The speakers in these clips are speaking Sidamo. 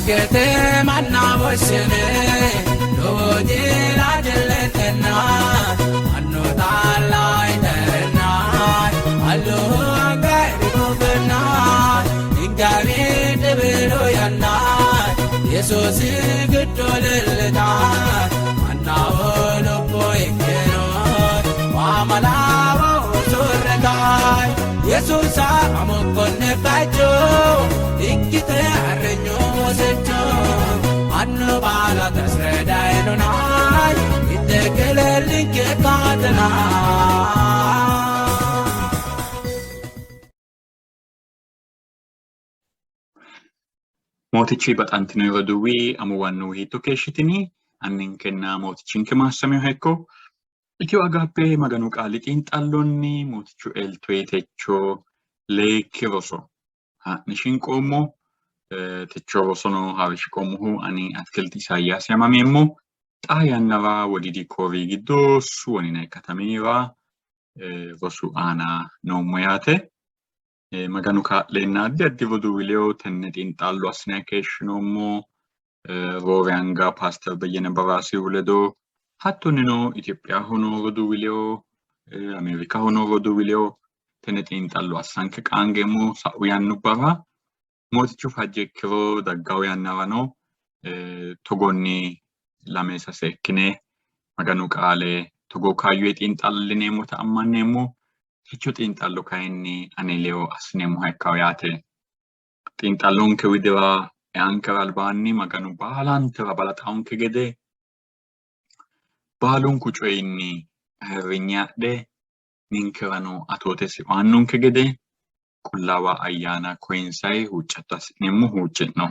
Dhaggete manna woshshine lowo jila jilletenna mannu taalla iterenna allu angayirikufenna ingawi dibilu yanna Yesuusi giddo leellita mannaho lubbo ikkino waamalawo usurretai Yesuusa amokkonne bayicho ikkite arrenyo wosecho annu baala tasredainonai ittekelellinke kaatena. Mootichi baxantino roduuwi amuwannu hiitto keeshshitini? Anninkenna mootichinke maassaminoha ikko. Itiyo Agaappe Maganu qaali xiinxallonni mootichu eltoe techo leekki roso haa'ne shinqoommo. Techo rosono haa're shiqoommohu ani Atikilti Isaayyaasi yamameemmo. Xaa yannara Wodiidi Kooriyi giddo Suwon yinanni katamira rosu aana noommo yaate. Maganu kaa'leenna addi addi roduuwi ledo tenne xiinxallo assinanni keeshshinoommo. Roore anga Paaster Beyyene Baraasihu ledo hattonnino Itophiyaho noo roduuwi ledo Ameerikaho noo roduuwi ledo tenne xiinxallo assanke qaangeemmo sa'u yannubbara. Mootichu fajjo ikkiro daggawo yannarano togoonni lame sase ikkine Maganu qaale togoo kaayyo xiinxallineemmota ammanneemmo. Techo xiinxallo kayinni ane ledo assineemmoha ikkawo yaate. Xiinxallonke widira eankera albaanni Maganu baalantera balaxaonke gede baalunku coyinni ayirrinye adhe ninkerano atootesi aannonke gede qullaawa ayyaana koyinsayi huuccatto assi'neemmo huucci'no.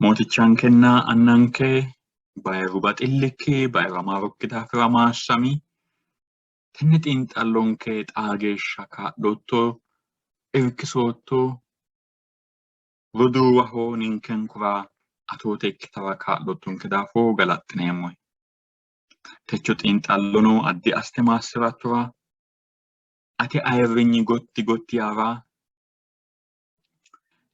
Mootichankenna annanke bayiru baxillikki bayira maarokki daafira maassami. Tenne xiinxallonke xaa geeshsha kaa'lootto, irkisootto, roduuwaho ninkenkura atoote ikkitara kaa'loottonke daafo galaxxineemmohe. Techo xiinxallono addi aste maassi'rattora, ate ayirrinyi gotti gotti yaara,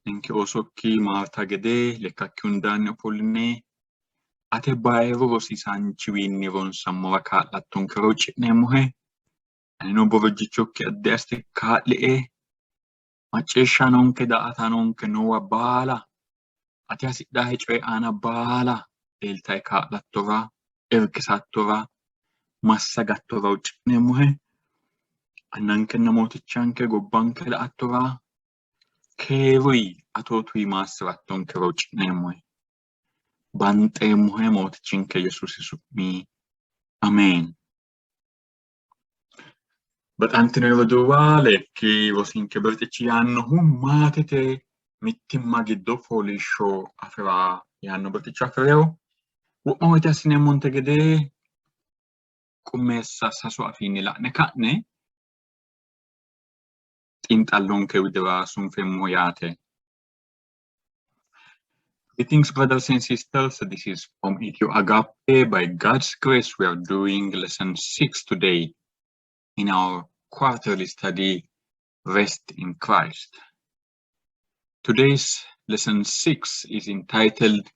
ninke oosokki Maarta gede lekkakki hundaanni ofolline ate bayiru rosiisaanchiwiinni ronsammora kaa'lattonkero huucci'neemmohe. Anino borojjichokki addi aste kaa'lie, macciishshaanonke daa''ataanonke noowa baala ati hasidhahe coyi aana baala leeltae kaa'lattora, irkisattora, massagattora huucci'neemmohe. Annankenna mootichanke gobbanke la''attora keeruyi atootuyi maassi'rattonkero huucci'neemmohe. Banxeemmohe mootichinke Yesuusi su'mi ameen. Baxantino roduuwa leekki rosinke birxichi yaannohu maatete mittimma giddo fooliishsho afi'ra yaanno birxicho afi'rino. Wo'ma woyite assineemmonte gede qummeessa sasu afiinni la'ne ka'ne xiinxallonke widira sunfeemmo yaate. Greetings, brothers and sisters. This is from Ethio Agape. By God's grace, we are doing lesson 6 today in our quarterly study, Rest in Christ. Today's lesson 6 is entitled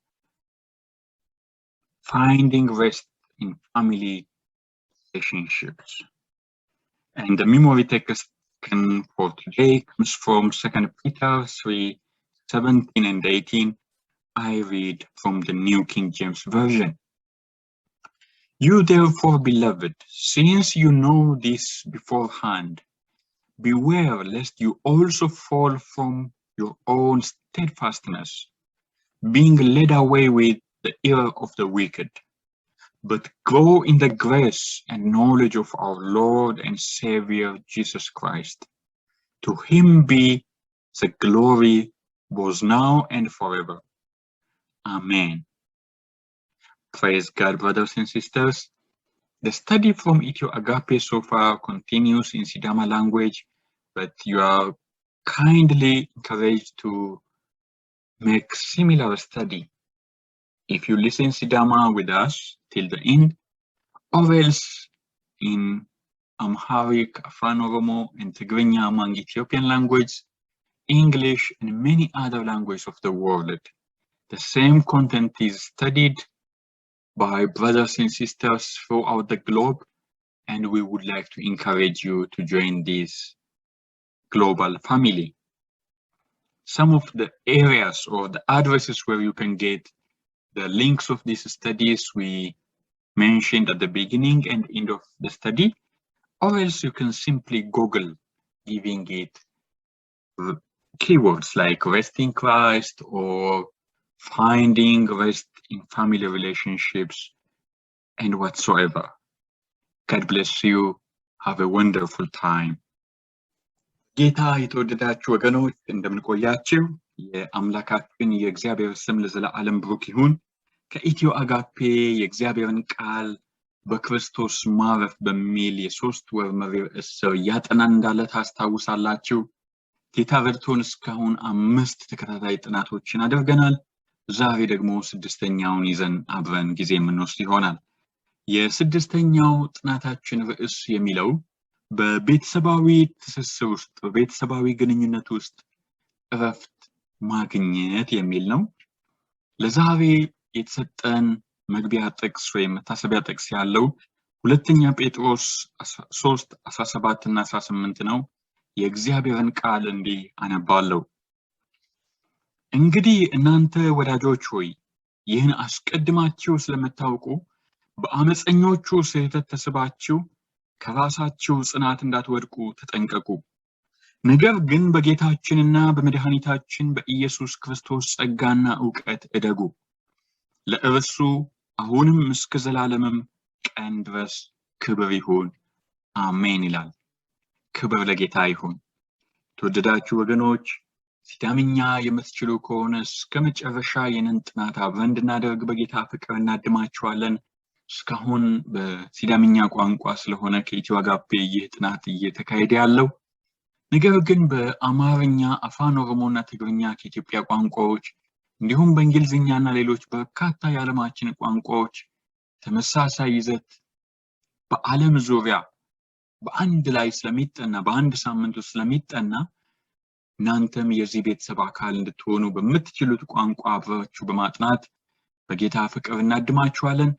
Finding Rest in Family Relationships. And the memory text for today comes from 2 Peter 3 17 and 18. I read from the New King James Version. You therefore, beloved, since you know this beforehand, beware lest you also fall from your own steadfastness, being led away with the error of the wicked, but grow in the grace and knowledge of our Lord and Savior Jesus Christ. To him be the glory both now and forever. Amen. Praise God, brothers and sisters. The study from Ethio Agape so far continues in Sidama language, but you are kindly encouraged to make similar study. If you listen Sidama with us till the end, or else in Amharic, Afan Oromo, and Tigrinya among Ethiopian language. English, and many other languages of the world. The same content is studied by brothers and sisters throughout the globe, and we would like to encourage you to join this global family. Some of the areas or the addresses where you can get the links of these studies we mentioned at the beginning and end of the study, or else you can simply Google giving it keywords like rest in Christ or finding rest in family relationships and whatsoever. God bless you. Have a wonderful time. ጌታ የተወደዳችሁ ወገኖች እንደምን ቆያችሁ? የአምላካችን የእግዚአብሔር ስም ለዘላለም ብሩክ ይሁን። ከኢትዮ አጋፔ የእግዚአብሔርን ቃል በክርስቶስ ማረፍ በሚል የ3 ወር መሪ ርዕስ ስር እያጠናን እንዳለ ታስታውሳላችሁ። ጌታ ረድቶን እስካሁን 5 ተከታታይ ጥናቶችን አድርገናል። ዛሬ ደግሞ 6ኛውን ይዘን አብረን ጊዜ የምንወስድ ይሆናል። የ6ኛው ጥናታችን ርዕስ የሚለው በቤተሰባዊ ትስስር ውስጥ በቤተሰባዊ ግንኙነት ውስጥ እረፍት ማግኘት የሚል ነው። ለዛሬ የተሰጠን መግቢያ ጥቅስ ወይም መታሰቢያ ጥቅስ ያለው ሁለተኛ ጴጥሮስ 3 17 እና 18 ነው። የእግዚአብሔርን ቃል እንዲህ አነባለሁ። እንግዲህ እናንተ ወዳጆች ሆይ ይህን አስቀድማችሁ ስለምታውቁ በአመፀኞቹ ስህተት ተስባችሁ ከራሳችሁ ጽናት እንዳትወድቁ ተጠንቀቁ። ነገር ግን በጌታችንና በመድኃኒታችን በኢየሱስ ክርስቶስ ጸጋና ዕውቀት እደጉ። ለእርሱ አሁንም እስከ ዘላለምም ቀን ድረስ ክብር ይሁን፣ አሜን ይላል። ክብር ለጌታ ይሁን። የተወደዳችሁ ወገኖች ሲዳምኛ የምትችሉ ከሆነ እስከ መጨረሻ ይህንን ጥናት አብረን እንድናደርግ በጌታ ፍቅር እናድማችኋለን። እስካሁን በሲዳምኛ ቋንቋ ስለሆነ ከኢትዮ አጋፔ ይህ ጥናት እየተካሄደ ያለው፣ ነገር ግን በአማርኛ፣ አፋን ኦሮሞና ትግርኛ ከኢትዮጵያ ቋንቋዎች እንዲሁም በእንግሊዝኛና ሌሎች በርካታ የዓለማችን ቋንቋዎች ተመሳሳይ ይዘት በዓለም ዙሪያ በአንድ ላይ ስለሚጠና በአንድ ሳምንት ውስጥ ስለሚጠና እናንተም የዚህ ቤተሰብ አካል እንድትሆኑ በምትችሉት ቋንቋ አብራችሁ በማጥናት በጌታ ፍቅር እናድማችኋለን።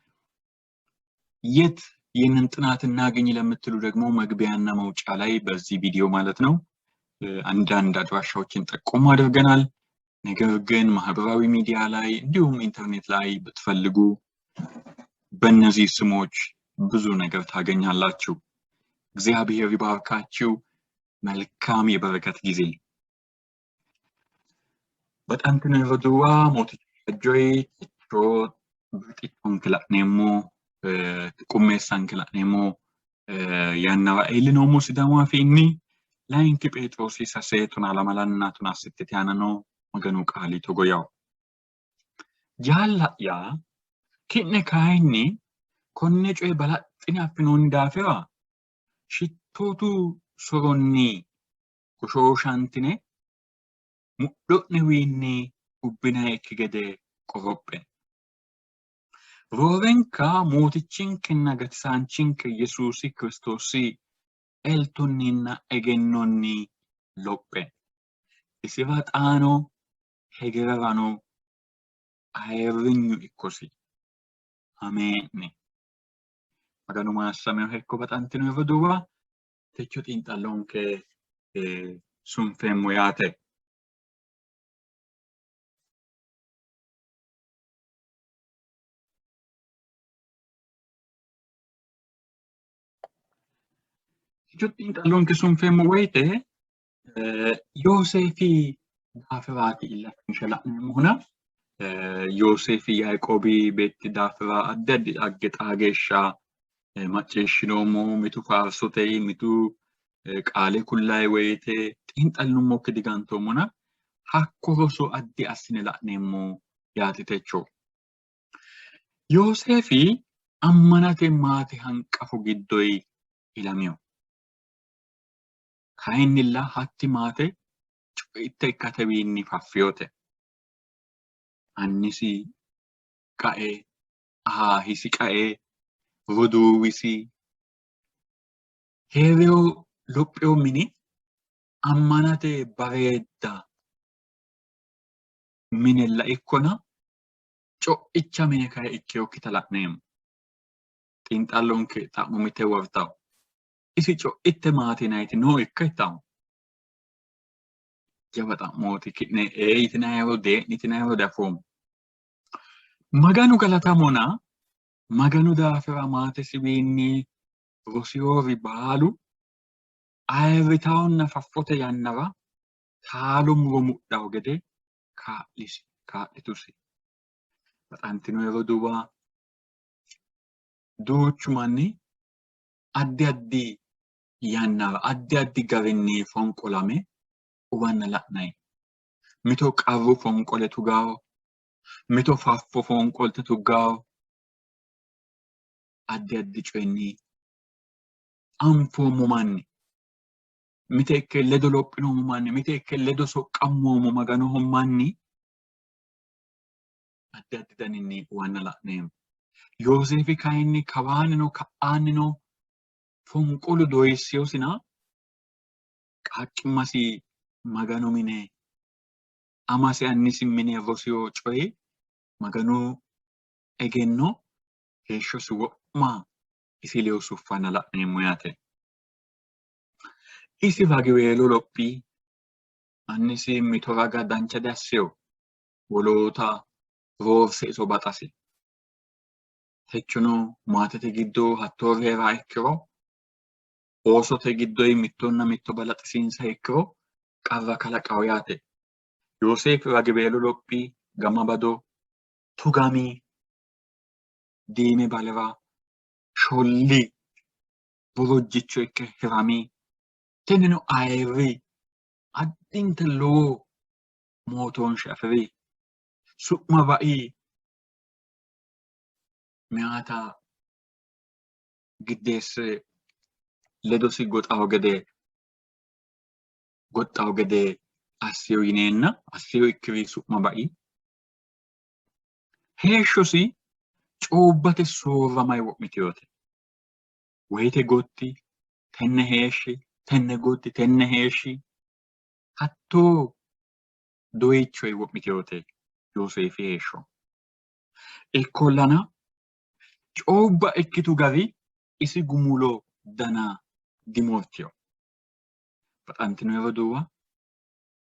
የት ይህንን ጥናት እናገኝ ለምትሉ ደግሞ መግቢያና መውጫ ላይ በዚህ ቪዲዮ ማለት ነው አንዳንድ አድራሻዎችን ጠቆም አድርገናል። ነገር ግን ማህበራዊ ሚዲያ ላይ እንዲሁም ኢንተርኔት ላይ ብትፈልጉ በእነዚህ ስሞች ብዙ ነገር ታገኛላችሁ። እግዚአብሔር ይባርካችሁ። መልካም የበረከት ጊዜ። Baxantino roduuwa mootichu fajjoyi techo birxittonke la'neemmo qummeessanke la'neemmo yannara iillinoommo. Sidaamu afiinni layinki Pheexiroosi sase tonaa lamalanna tonaa sittete aana noo Maganu qaali togo yawo. Jaalla'ya, ki'ne kayinni konne coye balaxxine affinoonni daafira shittootu soronni goshooshantine mudho'newiinni ubbinannikki gede qorophe. Roorenka Mootichinkenna Gatisaanchinke Yesuusi Kiristoosi eltonninna egennonni lophe. Isira xaano hegererano ayirrinyu ikkosi. Amee'ni. Maganu maassameho ikko baxantino roduuwa techo xiinxallonke sunfeemmo yaate. Techo xiinxallonke sunfeemmo woyite Yooseefi daafiraati illachinshe la'neemmohuna Yooseefi Yaaqoobi beetti daafira addi addi dhagge xaa geeshsha macciishshinoommo. Mitu faarsote, mitu qaale kullayi woyite xiinxallinummokki digantoommona hakko roso addi assine la'neemmo yaate techo. Yooseefi ammanate maate hanqafo giddoyi ilamino. Kayinnilla hatti maate co'itte ikkatewiinni faffiyote. Annisi qae, ahaahisi qae, roduuwisi hee'reyo lopheyo mini Ammanate bareedda minella ikkona co'icha mine kayi ikkinokkita la'neemmo. Xiinxallonke xa'mo mite wortawo. Isi co'itte maate yinanniti noo ikka yitanno. Jawa xa'mooti. Ki'ne ee yitinayihoro dee'ni yitinayihoro diafoommo. Maganu galatamona Maganu daafira maatesiwiinni rosiyori baalu ayirritawonna faffote yannara taalo muro mudhawo gede kaa'lisi kaa'litusi. Baxantino roduuwa, duuchu manni addi addi yannara addi addi garinni fonqolame uwanna la'nanni. Mito qarru fonqole tugawo, mito faffo fonqolte tuggawo, addi addi coyinni anfoommo manni, mite ikke ledo lophinoommo manni, mite ikke ledo soqqammoommo Maganoho manni addi addi daninni uwanna la'neemmo. Yooseefi kayinni kawaannino ka'aannino fonqolu doyissiyosina qaaqqimmasi Maganu mine amasi annisi mine rosiyo coyi Maganu egenno heeshshosi wo'ma isi ledo suffanna la'neemmo yaate. Isi ragiweelo lophi, annisi mito raga dancha diassino, woloota roorse iso baxasi. Techono maatete giddo hattoori hee'raha ikkiro, oosote giddoyi mittonna mitto balaxisiinsaha ikkiro qarra kalaqawo yaate. Yooseefi ragiweelo lophi, gama bado tugami, diime balera sholli, borojjicho ikke hirami, tenneno ayirri, addinta lowo mootoonshe afi'ri, su'ma bai, meyaata giddeesse ledosi goxawo gede goxxawo gede assiyo yineenna assiyo ikkiri su'ma bai. Heeshshosi coobbate soorramay wo'mitinote. Woyite gotti, tenne heeshshi, tenne gotti, tenne heeshshi. Hattoo doyichoy wo'mitinote Yooseefi heeshsho. Ikkollana coobba ikkitu gari isi gumulo dana dimortino. Baxantino roduuwa,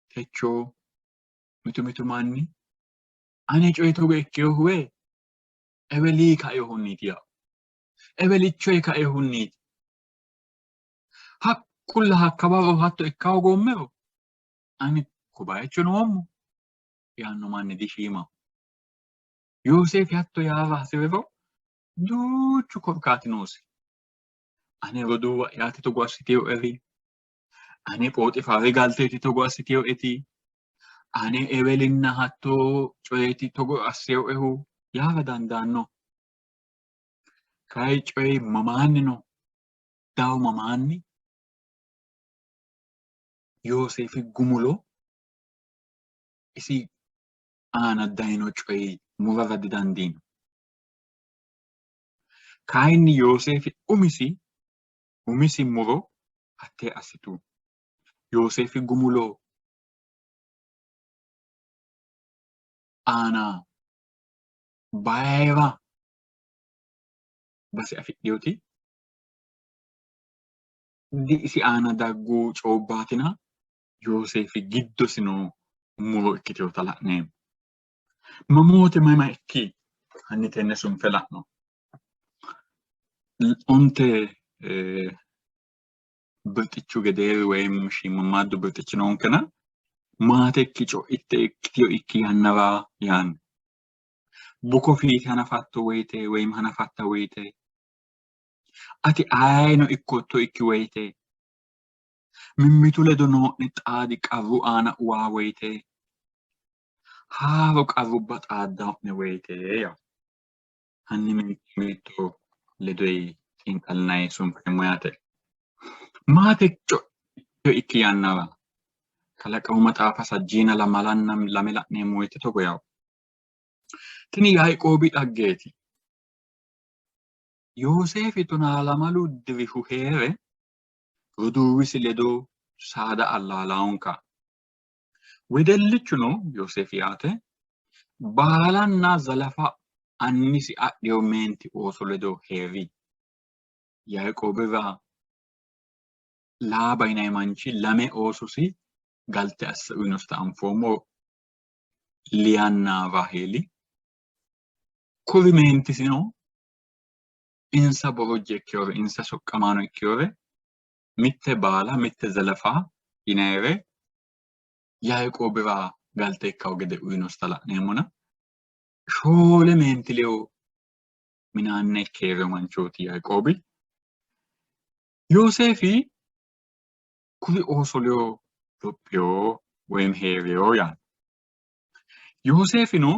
techo mitu mitu manni ane coyi togo ikkinohuwe ewelii kainohunniiti yawo. Ewelichoyi kainohunniiti. Hakkulla hakkawaro hatto ikka hoogoommero ani ko bayicho noommo yaanno manni dishiimaho. Yooseefi hatto yaara hasi'riro duuchu korkaati noosi. Ane roduuwa'yaati togo assitinoeri, ane Phoxifaari galteeti togo assitinoeti, ane Ewelinna hattoo coyeeti togo assinoehu yaara dandaanno. Kayi coyi mamaanni no? Dawo mamaanni? Yooseefi gumulo isi aana dayino coyi murara didandiino. Kayinni Yooseefi umisi umisi muro hattee assitu. Yooseefi gumulo aana bayira base afidhinoti di isi aana daggu coobbaatina Yooseefi giddosi noo muro ikkitinota la'neemmo. Mamoote mama ikki? Hanni tenne sunfe la'no. Onte birxichu gedeeri woyim shiimamaaddu birxichi noonkena maatekki co'itte ikkitino ikki yannara yaanno. Buko fiite hanafatto woyite woyim hanafatta woyite ati ayeno ikkootto ikki woyite mimmitu ledo noo'ne xaadi qarru aana uwaa woyite haaro qarrubba xaaddao'ne woyite yaa hanni mitto ledoyi xiinxallinanni sunfeemmo yaate. Maate co'o ikki yannara Kalaqamu maxaafa sajjiina lamalanna lame la'neemmo woyite togo yawo. Tini Yaiqoobi dhaggeeti. Yooseefi tonaa lamalu dirihu hee're roduuwisi ledo saada allaalaonka. Wedellichuno Yooseefi yaate Baalanna Zalafa annisi adhino meenti ooso ledo hee'ri. Yaiqoobira Laaba yinanni manchi lame oososi galte asse uyinosita anfoommo, Liyanna Raaheeli. Kuri meentisino insa borojje ikkinore, insa soqqamaano ikkinore mitte Baala mitte Zelefa yinannire Yaiqoobira galte ikkanno gede uyinosita la'neemmona shoole meenti ledo minaanna ikke hee'rino manchooti Yaiqoobi. Yooseefi kuri ooso ledo lophino woyim hee'rino yaanno. Yooseefino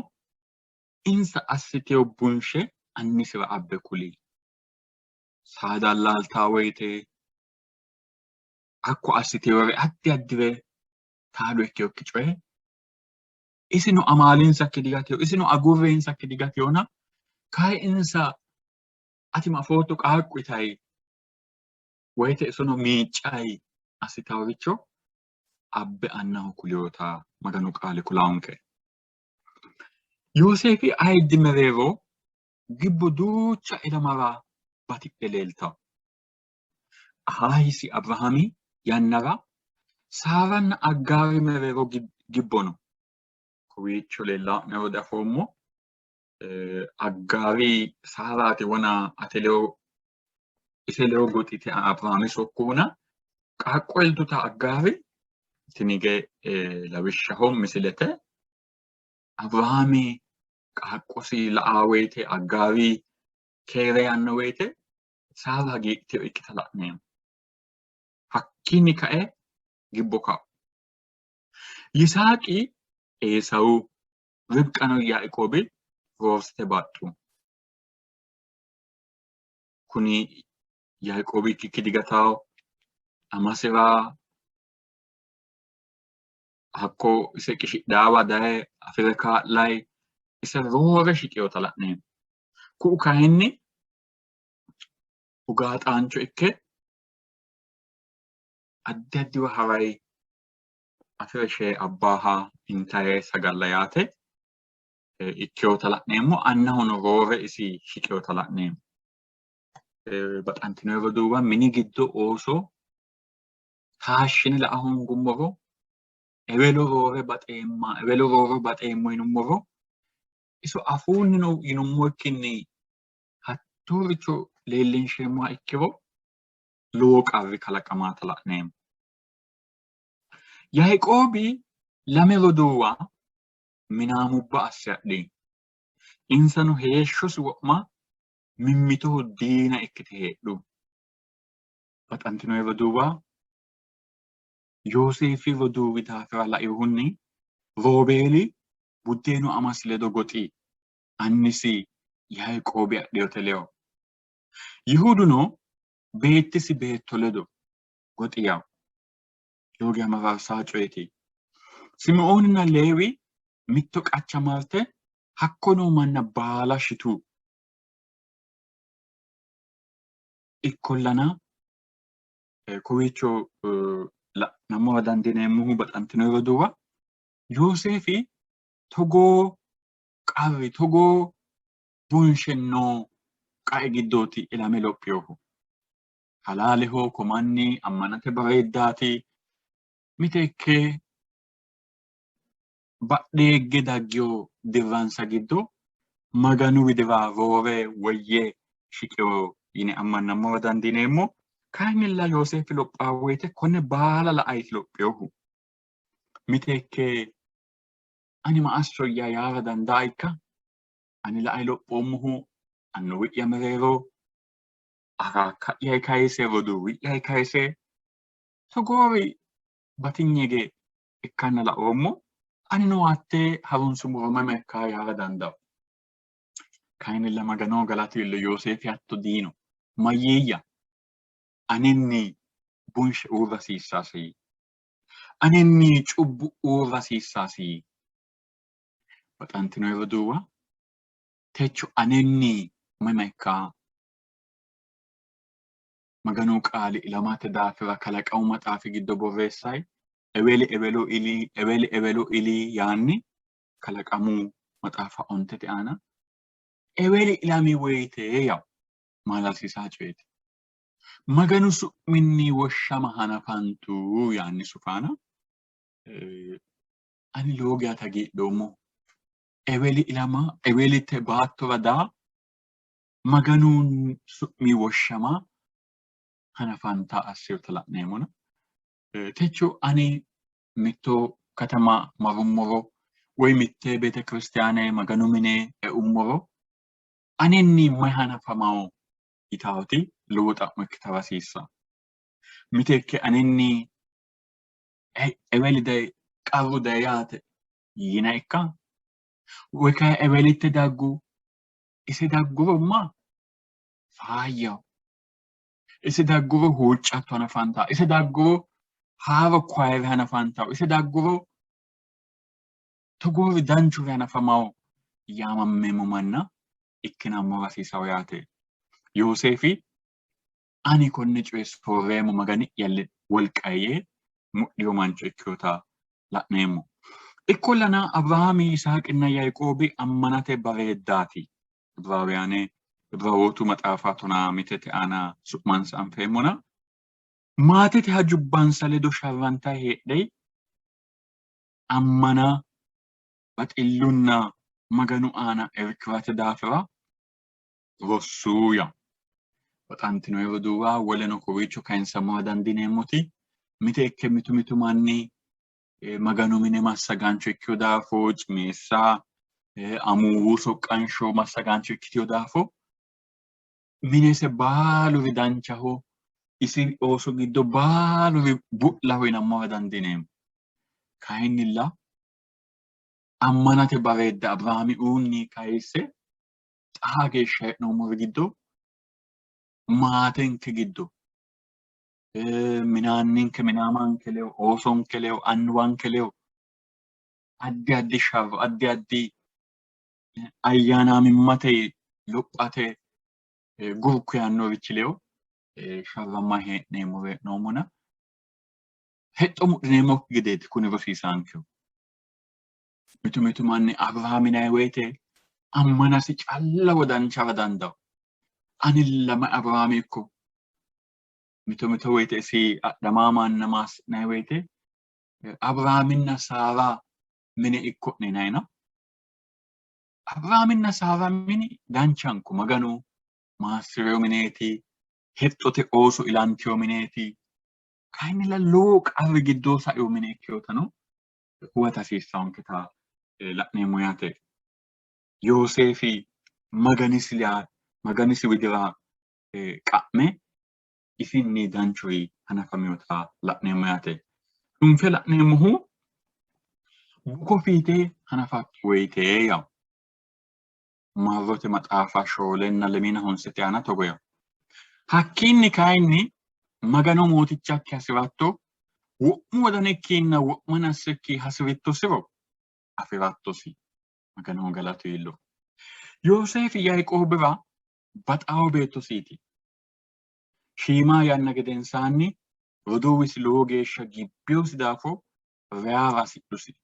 insa assitino bunshe annisiwa abbe kuli. Saada allaaltaa woyite hakko assitinore addi addire taalo ikkinokki coye isino amaalinsakki digatino, isino agurreinsakki digatinona kayi insa ati ma afootto qaaqqu yitayi woyite isono miiccayi assitaworicho abbe annaho kulinota Maganu qaali kulanke. Yooseefi ayiddi mereero gibbo duucha ilamara batidhe leeltanno. Ahaahisi Abirahaami yannara Saaranna Aggaari mereero gibbo no. Kowiicho leellaa'nero diafoommo. Aggaari Saaraati wona ate ledo ise ledo goxite Abirahaami sokkuhuna qaaqqo iltuta Aggaari tini hige lawishshaho misilete Abirahaami qaaqqosi la''aa woyite Aggaari keere yaanno woyite Saara hagiidhitino ikkita la'neemmo. Hakkiinni kae gibbo ka'u. Yisaaqi Eesawu, Ribqano Yaiqoobi roorsite baxxu. Kuni Yaiqoobi ikkikki digatawo, amasira hakko ise qishidhaawa daye afire kaa'layi ise roore shiqinota la'neemmo. Ku'u kayinni ugaaxaancho ikke addi addiwa harayi afire shee abbaaha intaye sagalla yaate ikkinota la'neemmo. Annahono roore isi shiqinota la'neemmo. Baxantino roduuwa mini giddo ooso taashshine la''a hoongummoro ewelo roore baxeemma ewelo roore baxeemmo yinummoro iso afuunnino yinummokkinni hattooricho leellinsheemmoha ikkiro lowo qarri kalaqamaata la'neemmo. Yaiqoobi lame roduuwa minaamubba asse adhino. Insano heeshshosi wo'ma mimmitoho diina ikkite heedhu. Baxantino roduuwa, Yooseefi roduuwi daafira lainohunni Roobeeli buddeenu amasi ledo goxi, annisi Yaiqoobi adhinote ledo. Yihuduno beettisi beetto ledo goxi yawo. Lowo geya mararsaa coyeeti. Simiooninna Leewi mitto qacha marte hakko noo manna baala shitu. Ikkollana kowiicho la'nammora dandiineemmohu baxantino roduuwa Yooseefi togoo qarri togoo bunshe noo qae giddooti ilame lophinohu. Halaaleho ko manni ammanate bareeddaati. Miteekke badheegge daggino dirransa giddo Maganu widira roore woyye shiqino yine ammannammora dandiineemmo. Kayinnilla Yooseefi lophaa woyite konne baala la''ayti lophinohu. Miteekke ani ma assoyya yaara dandaa ikka? Ani la''ay lophoommohu annuwi'ya mereero akaakka'yayi kayise roduuwi'yayi kayise togoori batinyege ikkanna laoommo. Anino hattee harunsummoro mama ikka yaara dandawo. Kayinnilla Maganoho galatu iillo Yooseefi hatto diino. Mayyiiyya? Anenni bunshe uurra hasiissasi yii. Anenni cubbu uurra hasiissasi yii. Baxantino roduuwa, techo anenni mama ikka? Maganu qaali ilamate daafira kalaqamu maxaafi giddo borreessay eweli ewelo ili eweli ewelo ili yaanni kalaqamu maxaafa ontete aana eweli ilami woyite yawo maalalsiisaa coyeeti. Maganu su'minni woshshama hanafantu yaanni sufaana ani lowo geya hagiidhoommo. Eweli ilama ewelite baattora daa Maganu su'mi woshshama hanafanta assinota la'neemmona. Techo ani mitto katama marummoro woy mitte beetekiristiyaane Maganu mine eummoro anenni mayi hanafamawo yitaawoti lowo xa'mo ikkitara hasiissanno. Miteekke anenni eweli dayi qarru dayi yaate yina ikka? Woy kayi ewelitte daggu ise dagguro ma faayyaho. Ise dagguro huuccatto hanafantawo. Ise dagguro haaro kwayere hanafantawo. Ise dagguro togoori danchuri hanafamawo yaamammeemmo manna ikkinammora hasiisawo yaate. Yooseefi ani konne coye soorreemmo Magani'ya wolqayi yee mudhino mancho ikkinota la'neemmo. Ikkollana Abirahaami, Yisaaqinna Yaiqoobi ammanate bareeddaati. Ibiraawuyaane Ibiraawootu maxaafa tonaa mitete aana su'mansa anfeemmona maatete hajubbansa ledo sharrantanni heedhe ammana, baxillunna Maganu aana irki'rate daafira rossu yawo. Baxantino roduuwa woleno kowiicho kayinsammora dandiineemmoti miteekke mitu mitu manni Maganu mine massagaancho ikkino daafo cimeessa amuwu soqqansho massagaancho ikkitino daafo minese baaluri danchaho isi ooso giddo baaluri bu'laho yinammora dandiineemmo. Kayinnilla ammanate bareedda Abiraami uunni kayisse xaa geeshsha hee'noommori giddo maatenke giddo minaanninke minaamanke ledo oosonke ledo annuwanke ledo addi addi sharro addi addi ayyaanaamimmate lophate gurku yaannorichi ledo sharramma hee'neemmo hee'noommona hexxo mudhineemmokki gedeeti kuni rosiisaankehu. Mitu mitu manni Abirahaami yinanni woyite ammanasi calla wodanchara dandawo. Anilla mayi Abirahaami ikko. Mito mito woyite isi adhamaa manna maassi'nanni woyite Abirahaaminna Saara mine ikko'ne yinannina. Abirahaaminna Saara mini danchanku Maganu maassi'rino mineeti, hexxote ooso ilantino mineeti. Kayinnilla lowo qarri giddo saino mine ikkinotano huwata hasiissannonketa la'neemmo yaate. Yooseefi Maganisi widira qa'me isinni danchuri hanafaminota la'neemmo yaate. Cunfe la'neemmohu buko fiite hanafatto woyite yawo. Marrote maxaafa shoolenna lemiina honsete aana togo yawo. Hakkiinni kayinni Magano mootichakki hasi'ratto, wo'mu wodanikkinna wo'ma nafsekki hasi'rittosiro afi'rattosi. Maganoho galatu iillo. Yooseefi Yaiqoobira baxawo beettosiiti. Shiima yanna gedensaanni roduuwisi lowo geeshsha gibbinosi daafo reyara hasidhusi.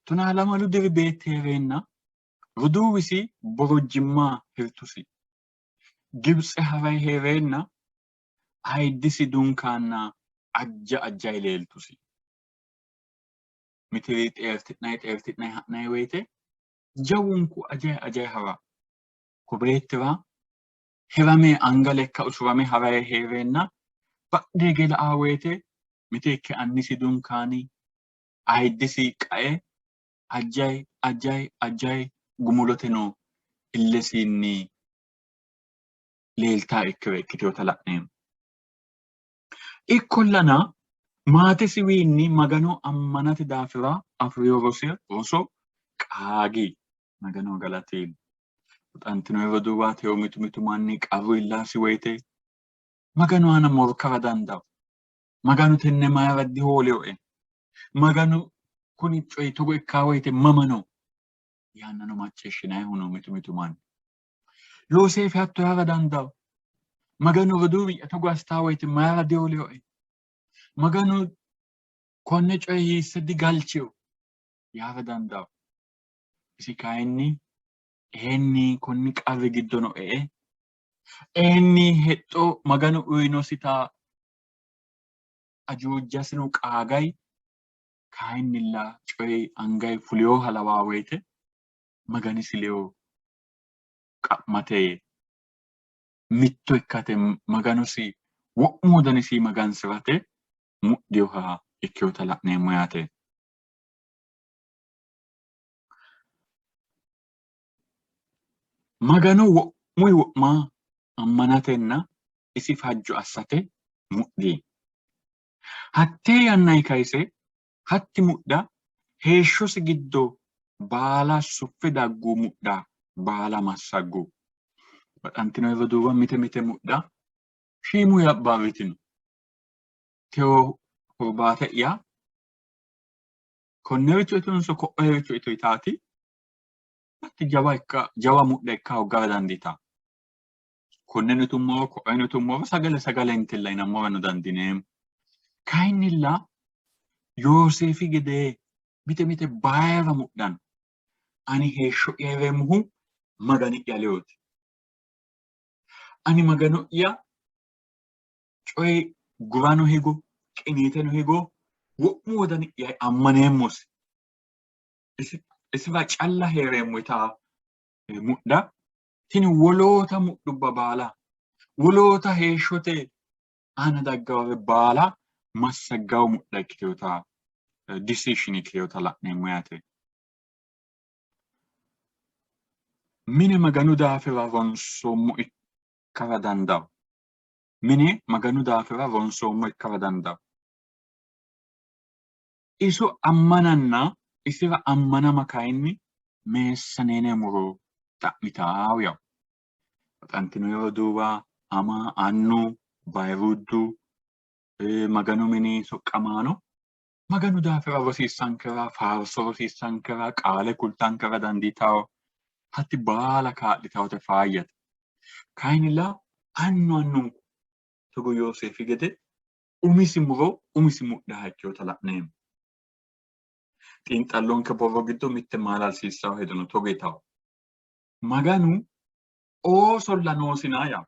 Tonaa lamalu diri beetti hee'reenna roduuwisi borojjimma hirtusi. Gibitse ha'ray hee'reenna ayiddisi dunkaanna ajja ajjayi leeltusi. Mitiri xeerti'nanni xeerti'nanni ha'nanni woyite jawunku ajayi ajayi ha'ra. Ko beettira hirame anga lekka usurame ha'ray hee'reenna badhe hige la'a woyite miteekke annisi dunkaani ayiddisi qae ajayi ajayi ajayi gumulote no illesinni leeltaa ikkire ikkitinota la'neemmo. Ikkollana maatesiwiinni Magano ammanate daafira afi'rino roso qaagi. Magano galati. Baxantino roduuwa teyo mitu mitu manni qarru iillasi woyite Maganu aana morkara dandawo. Maganu tenne mayira dihoolinoe? Maganu kuni coyi togo ikkaa woyite mama no? Yaannano macciishshinayihu no mitu mitu manni. Yooseefi hatto yaara dandawo. Maganu roduuwi'ya togo assitaa woyite mayira dihoolinoe? Maganu konne coye hiisse digalchino? Yaara dandaanno. Isi kayinni eenni konni qarri giddono e''e eenni hexxo Maganu uyinosita ajuujasino qaagay kayinnilla coyi angay fulinoha lawaa woyite Maganisi ledo qa'mate mitto ikkate Maganosi wo'mu wodanisi magansi'rate mudhinoha ikkinota la'neemmo yaate. Magano wo'munni wo'ma ammanatenna isi fajjo assate mudhi. Hattee yannanni kayise hatti mudha heeshshosi giddo baala suffe daggu mudha baala massaggu. Baxantino roduuwa mite mite mudha shiimu yabbaawitino. Tewo hurbaate'ya konnericho itonso ko'oericho ito yitaati hatti jawa ikka jawa mudha ikka hoggara dandiitanno. Konneno itummoro ko'eno itummoro sagale sagalentilla yinammorano dandiineemmo. Kayinnilla Yooseefi gede mite mite bayira mudhano. Ani heeshsho'ya hee'reemmohu Magani'ya ledooti. Ani Magano'ya coyi gurano higo qiniiteno higo wo'mu wodani'ya ammaneemmosi. Isiwa calla hee'reemmo yitaa mudha tini woloota mudhubba baala woloota heeshshote aana daggawore baala massaggawo mudha ikkitinota decision ikkitinota la'neemmo yaate. Mine Maganu daafira ronsoommo ikkara dandawo. Mine Maganu daafira ronsoommo ikkara dandawo. Iso ammananna isira ammanama kayinni meessaneene muro xa'mitawo yawo. Baxantino roduuwa, ama, annu, bayiruuddu, Maganu mini soqqamaano Maganu daafira rosiissankera, faarso rosiissankera, qaale kultankera dandiitawo. Hatti baala kaa'litawote faayyate. Kayinnilla annu annunku togo Yooseefi gede umisi muro umisi mudhaha ikkinota la'neemmo. Xiinxallonke borro giddo mitte maalalsiissanno hedo no togo yitawo. Maganu oosolla noosina yaa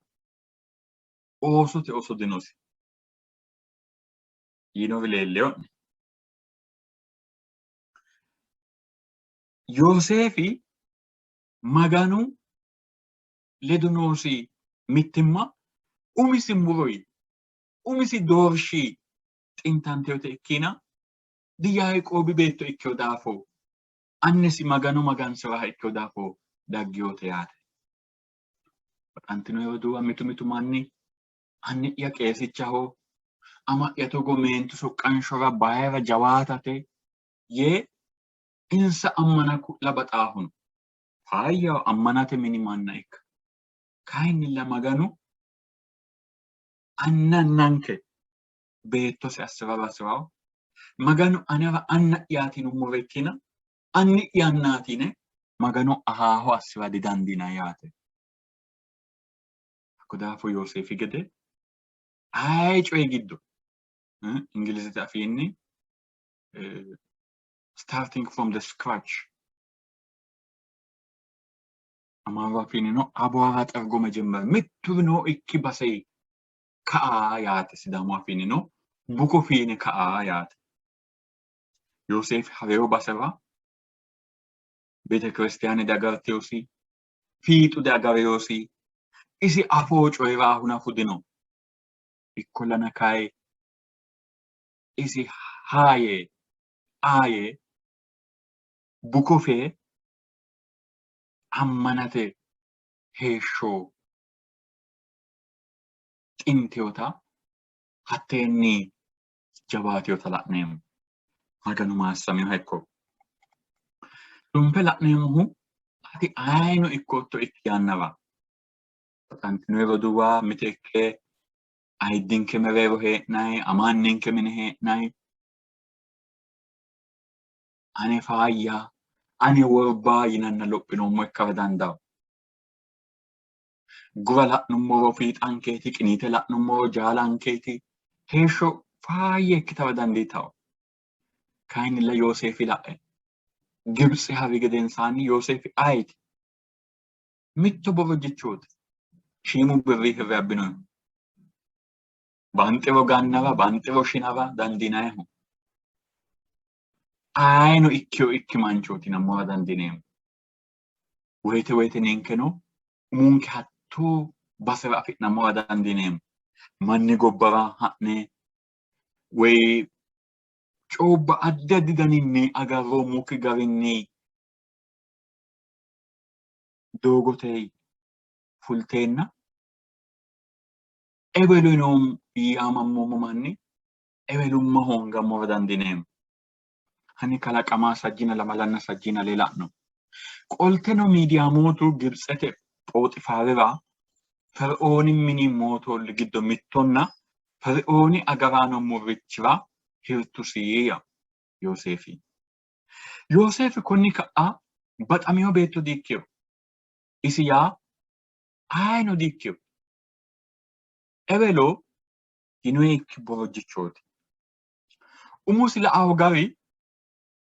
oosote ooso dinosi yiinori leellino'ne. Yooseefi Maganu ledo noosi mittimma umisi muroyi umisi doorshi xintantinote ikkiina diYaaqoobi beetto ikkino daafo annisi Magano magansi'raha ikkino daafo dagginote yaate. Baxantino roduuwa mitu mitu manni anni'ya qeesichaho, ama'ya togo meentu soqqanshora bayira jawaatate yee insa ammana ku'la baxaahu no. Faayyaho ammanate mini manna ikka. Kayinnilla Maganu anna annanke beettosi assi'rara hasi'ranno. Maganu anera anna'yaati yinummoro ikkina anni'ya annaati yine Magano ahaaho assi'ra didandiinanni yaate. Hakko daafo Yooseefi gede aye coyi giddo Ingilizete afiinni starting from the scratch Amaaru afiinnino አቧራ ጠርጎ መጀመር mittu nooikki base ka'a yaate Sidaamu afiinnino buko fiine ka'a yaate. Yooseefi ha'rino basera beetekiristiyaane diagartinosi, fiixu diagarinosi, isi afoo coyi'raahu nafu dino. Ikkollana kayi isi haa yee aa yee buko fee ammanate heeshsho xintinota hatteenni jawaatinota la'neemmo. Maganu maassaminoha ikko. Dunfe la'neemmohu ati ayino ikkootto ikki yannara baxantino roduuwa miteekke ayiddinke mereero hee'nayi amaanninke mine hee'nayi ane faayya ane worba yinanna lophinoommo ikkara dandawo. Gura la'nummoro fiixankeeti, qiniite la'nummoro jaalankeeti. Heeshsho faayya ikkitara dandiitanno. Kayinnilla Yooseefi la'e. Gibitse ha'ri gedensaanni Yooseefi ayeti? Mitto borojjichooti. Shiimu birri hirre abbinohu. Banxiro gannara, banxiro shinara dandiinannihu. Ayeno ikkiyo ikki manchooti yinammora dandiineemmo. Woyite woyite ninkeno umonke hattoo basera afi'nammora dandiineemmo. Manni gobbara ha'ne woyi coobba addi addi daninni agarroommokki garinni doogote fulteenna ewelo yaamammoommo manni ewelumma hoongammora dandiineemmo. Hani kalaqama sajjina lamalanna sajjina lee la'no. Qolteno Midiyaamootu Gibitsete Phoxifaarira Feriooni mini mootoolli giddo mittonna Feriooni agaraano murrichira hirtusi ya Yooseefi. Yooseefi konni ka'a baxamino beetto diikkino. Isi yaa ayeno diikkino. Ewelo yinoyikki borojjichooti. Umosi la''awo gari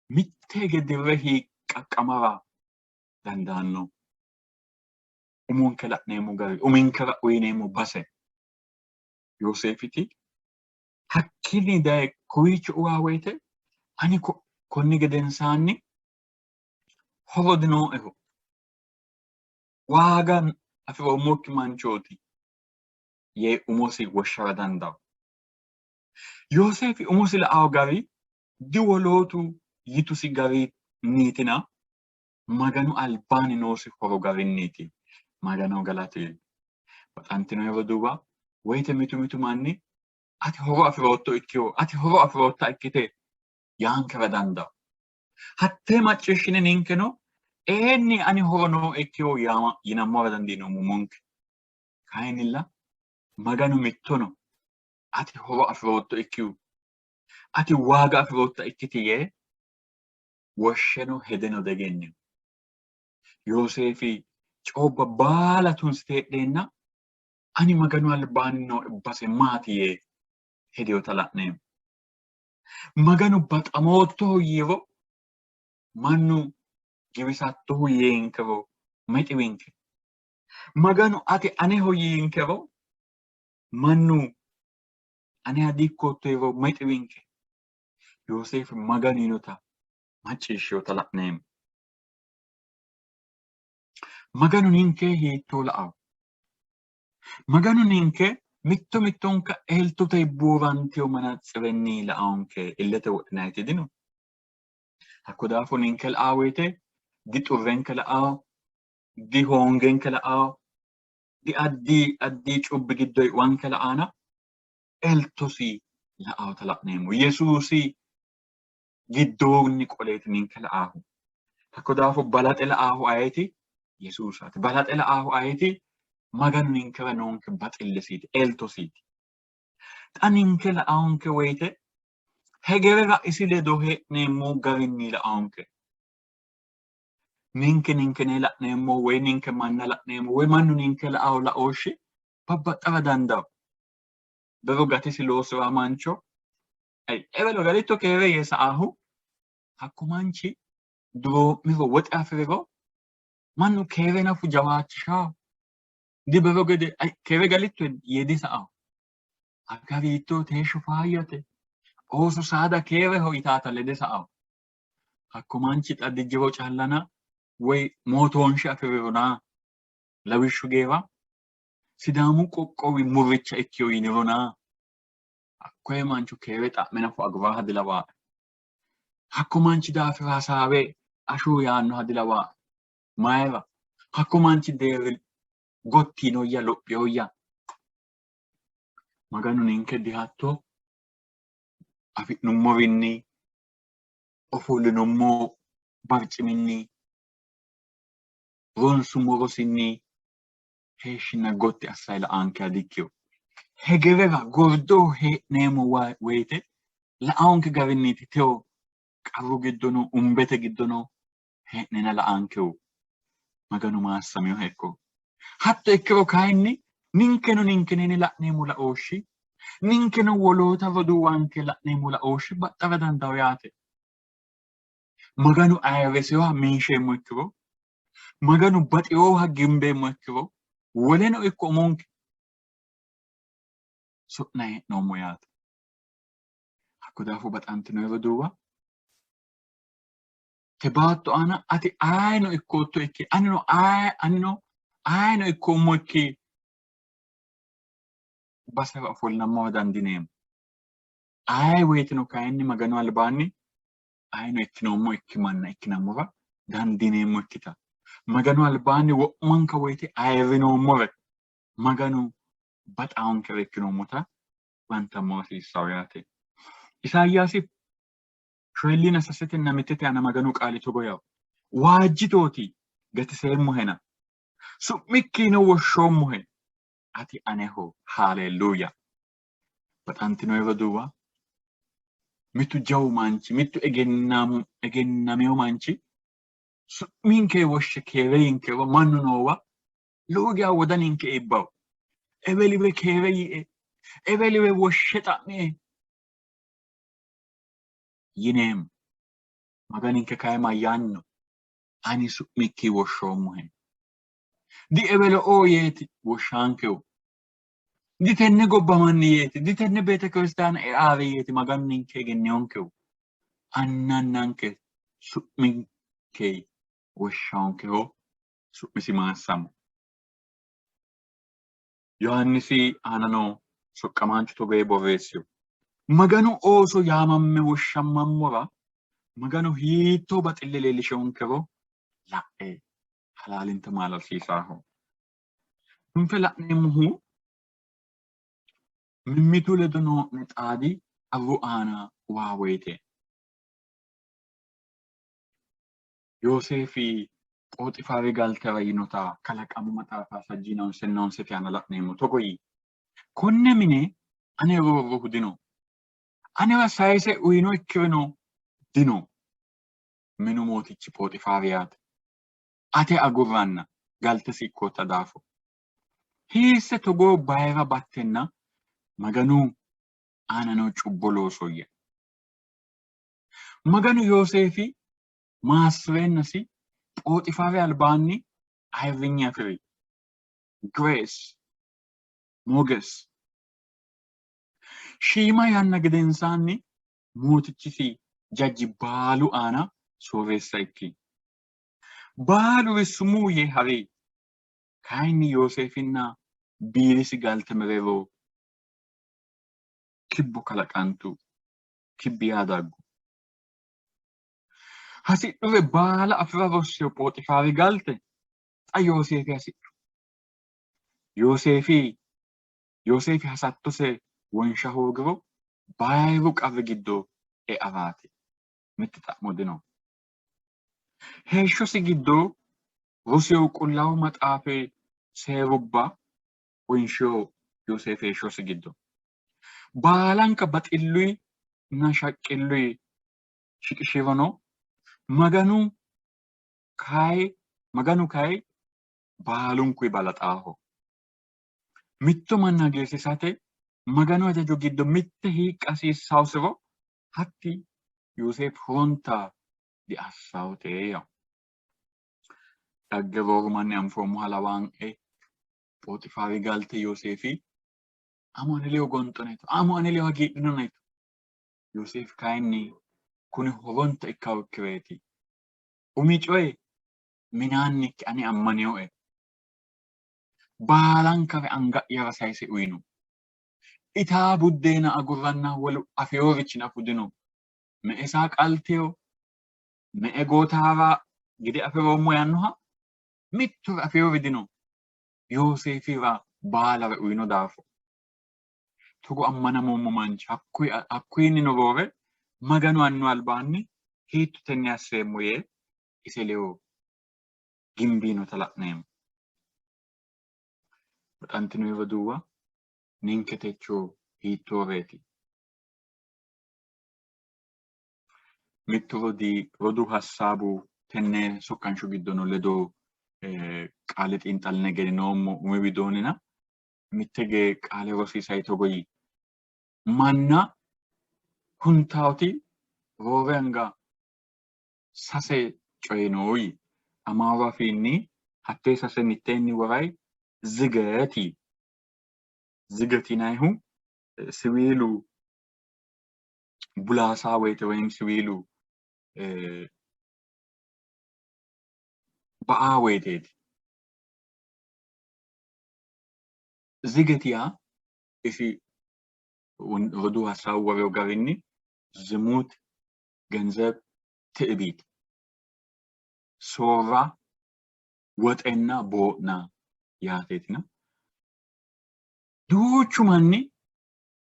mitte hige dirre hiiqqaqqamara dandaanno. Umonke la'neemmo gari, uminkera uyineemmo base Yooseefiti hakkiinni daye kowiicho uwa woyite ani konni gedensaanni horo dinooeho, waaga afi'roommokki manchooti yee umosi woshshara dandaanno. Yooseefi umosi la''anno gari diwolootu yitusi garinniitina Maganu albaanni noosi horo garinniiti. Magano galati. Baxantino roduuwa, woyite mitu mitu manni ati horo afi'rootto ikkiho, ati horo afi'rootta ikkite yaankera dandaanno. Hattee macciishshine ninkeno eenni ani horo noo ikkiho yinammora dandiineemmo umonke. Kayinnilla Maganu mittono ati horo afi'rootto ikkihu, ati waaga afi'rootta ikkiti yee woshsheno hedeno diegennino. Yooseefi coobba baala tunsite heedheenna ani Maganu albaanni nooe base maati yee hedinota la'neemmo. Maganu baxamoottoho yiiro mannu giwisattohu yiinkero mayi xiwinke? Maganu ati aneho yiinkero mannu aneha diikkootto yiiro mayi xiwinke? Yooseefi Maganu yiinota macciishshinota la'neemmo. Maganu ninke hiittoo la''awo? Maganu ninke mitto mittonka eltote buurantino manatsirenni la''anke illete wodhinayiti dino. Hakko daafo ninke la''a woyite dixurrenke la''awo, dihoongenke la''awo, di addi addi cubbi giddo e'wanke la''ana eltosi la''awota la'neemmo. Yesuusi giddoonni qoleeti ninke la''aahu. Hakko daafo balaxe la''aahu ayeti? Yesuusaati. Balaxe la''aahu ayeti? Maganu ninkera noonke baxillesiiti, eltosiiti. Xa ninke la''aanke woyite hegerera isi ledo hee'neemmo garinni la''aanke. Ninke ninkenee la'neemmo woy ninke manna la'neemmo woy mannu ninke la''awo laooshshi babbaxxara dandawo. Bero gatisi loosi'ra mancho ewelo galitto keere yee sa''aahu hakku manchi duroo'miro woxe afi'riro mannu keere nafu jawaachishawo. Dibero gede keere galitto yee disa''awo. Agariitto teeshsho faayyate ooso saada keereho yitaata lede sa''awo. Hakko manchi xa dijjiro callana woy mootoonshe afi'rirona lawishshu geera Sidaamu qoqqowi murricha ikkiyo yinirona hakkoye mancho keere xa'me nafu aguraaha dilawaae. Hakko manchi daafira hasaawe ashuu yaannoha dilawaae. Mayira? Hakko manchi deerri gotti yinoyya lophiyoyya? Maganu ninke dihatto afi'nummorinni ofollinummo barciminni ronsummo rosinni heeshshinna gotti assayi la''aankeha dikkino. Hegerera gordoho hee'neemmo woyite la''aanke garinniiti tewo qarru giddono umbete giddono hee'nena la''aankehu. Maganu maassaminoha ikko. Hatto ikkiro kayinni ninkeno ninkeneni la'neemmo laooshshi, ninkeno woloota roduuwanke la'neemmo laooshshi baxxara dandawo yaate. Maganu ayirriseyoha minsheemmo ikkiro, Maganu baxeyoha gimbeemmo ikkiro, woleno ikko umonke so'na hee'noommo yaate. Hakko daafo baxantino roduuwa, te baatto aana ati ayino ikkootto ikki, anino anino ayino ikkoommo ikki basera ofollammowa dandiineemmo. Aye woyiteno kayinni Maganu albaanni ayino ikkinoommo ikki manna ikkinammora dandiineemmo ikkita Maganu albaanni wo'manka woyite ayirrinoommore Maganu baxaankere ikkinoommota huwantammo hasiissawo yaate. Isayaasi shoyilliina sasetenna mittete aana Maganu qaali togo yawo, waajjitooti, gatiseemmohena, su'mikkiino woshshoommohe, ati aneho. Haleluya. Baxantino roduuwa, mittu jawu manchi, mittu egennamino manchi su'minke woshshe keere yinkero mannu noowa lowo geya wodaninke iibbawo. Eweliwe keere yiie, eweliwe woshshe xa'mie yineemmo. Maganinke kayi mayyaanno? Ani su'mikki woshshoommohe. Di ewelo''oo yeeti woshshaankehu. Di tenne gobba manni yeeti, di tenne beetekiristaane eaare yeeti Maganu ninke egenniyonkehu. Annannanke su'minke woshshaankeho, su'misi maassamo. Yohaannisi aana noo soqqamaanchu togo yee borreessino. Maganu ooso yaamamme woshshammammora Maganu hiittoo baxille leellishonkero la'e, halaalinta maalalsiisaaho. Cunfe la'neemmohu mimmitu ledo noo'ne xaadi arru aana uwa woyite Yooseefi Phoxifaari galtera yinota Kalaqamu maxaafa sajjiina honsenna honsete aana la'neemmo. Togo yii, Konne mine ane roorrohu dino, anewa sayise uyinoikkirino dino. Minu mootichi Phoxifaari yaate. Ate agurranna galtesi ikkootta daafo. Hiisse togoo bayira battenna Maganu aana noo cubbo loosoyya? Maganu Yooseefi maassi'reennasi Phoxifaari albaanni ayirrinye afi'ri. Grace, Moges. Shiima yanna gedensaanni mootichisi jajji baalu aana sooreessa ikki. Baaluri sumuu yee ha'ri. Kayinni Yooseefinna biirisi galte mereero kibbo kalaqantu. Kibbi yaa daggu. Hasidhure baala afi'ra rossino Phoxifaari galte xa Yooseefi hasidhu. Yooseefi Yooseefi hasattose wonsha hoogiro bayiru qarri giddo e'araati. Mitte xa'mo dino. Heeshshosi giddo rosino Qullaawu Maxaafi seerubba wonshino Yooseefi heeshshosi giddo. Baalanka baxilluyinna shaqqilluyi shiqishirono Maganu kayi Maganu kayi baalunkuyi balaxaaho. Mitto manna hagiirsiisate Maganu hajajo giddo mitte hiiqqa hasiissawosiro hatti Yooseef horonta diassawote yawo. Dhagge rooru manni anfoommoha lawaan'e Phoxifaari galte Yooseefi amo ane ledo gonxona yitu, amo ane ledo hagiidhinona yitu. Yooseef kayinni kuni horonta ikkawokkireeti. Umi coye minaannikki ane ammaninoe. Baalankare anga'yara sayise uyino. Itaa buddeena agurranna wolu afeeworichi nafu dino. Me''e saa qalteyo, me''e gootaara gide afi'roommo yaannoha mittore afeewori dino. Yooseefira baalare uyino daafo. Togo ammanamoommo manchi hakkuyinnino roore Maganu annu albaanni hiitto tenne asseemmo yee ise ledo gimbiinota la'neemmo. Baxantino roduuwa, ninke techo hiittooreeti? Mittu rodii roduu hassaabu tenne soqqansho giddono ledo Qaale xiinxalline egeninoommo umi widoonnina mitte gee qaale rosiisay togo yii. Manna huntaoti roore anga sase coyi noo yii. Amaaru afiinni hattee sase mitteenni woray ziget yii. Ziget yinannihu siwiilu bulaasaa woyite woyim siwiilu ba'aa woyiteeti. Ziget yaa isi roduu hasaawu worino garinni zimuut genzeb ti'ibiit soorra woxenna boo'na yaateetina duuchu manni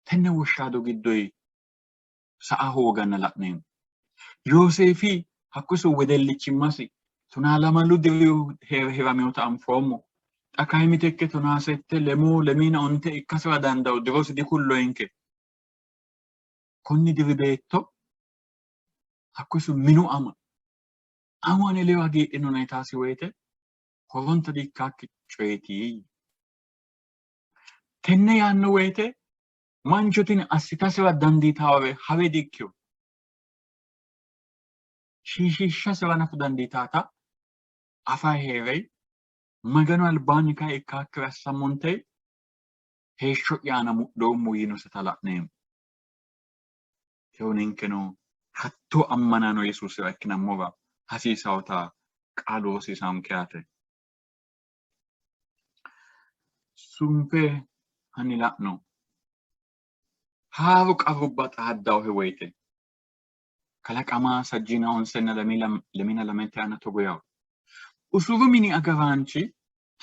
tenne woshshaado giddoyi sa''a hooganna la'neemmo. Yooseefi hakku iso wedellichimmasi tonaa lamalu diri hee're hiraminota anfoommo. Xa kayi mitekke tonaa sette, lemuu, lemiina onte ikkasira dandawo, dirosi dikulloyinke. Konni diri beetto hakku iso minu ama amo ane ledo hagiidhinona yitaasi woyite horonta diikkaakki coyeeti yii. Tenne yaanno woyite mancho tini assitasira dandiitaawore hawe diikkino. Shiishiishshasira nafu dandiitaata afa hee're Maganu albaanni kayi ikkaakkire assammonte heeshsho'ya aana mudhoommo yiinoseta la'neemmo. Tewo ninkeno hattoo ammanaano Yesuusira ikkinammora hasiisawota qaalu rosiisaanke yaate. Sunfe hanni la'no. Haaru qarrubba xaaddaohe woyite kalaqama sajjiina honsenna lemiina lamente aana togo yawo. Usuru mini agaraanchi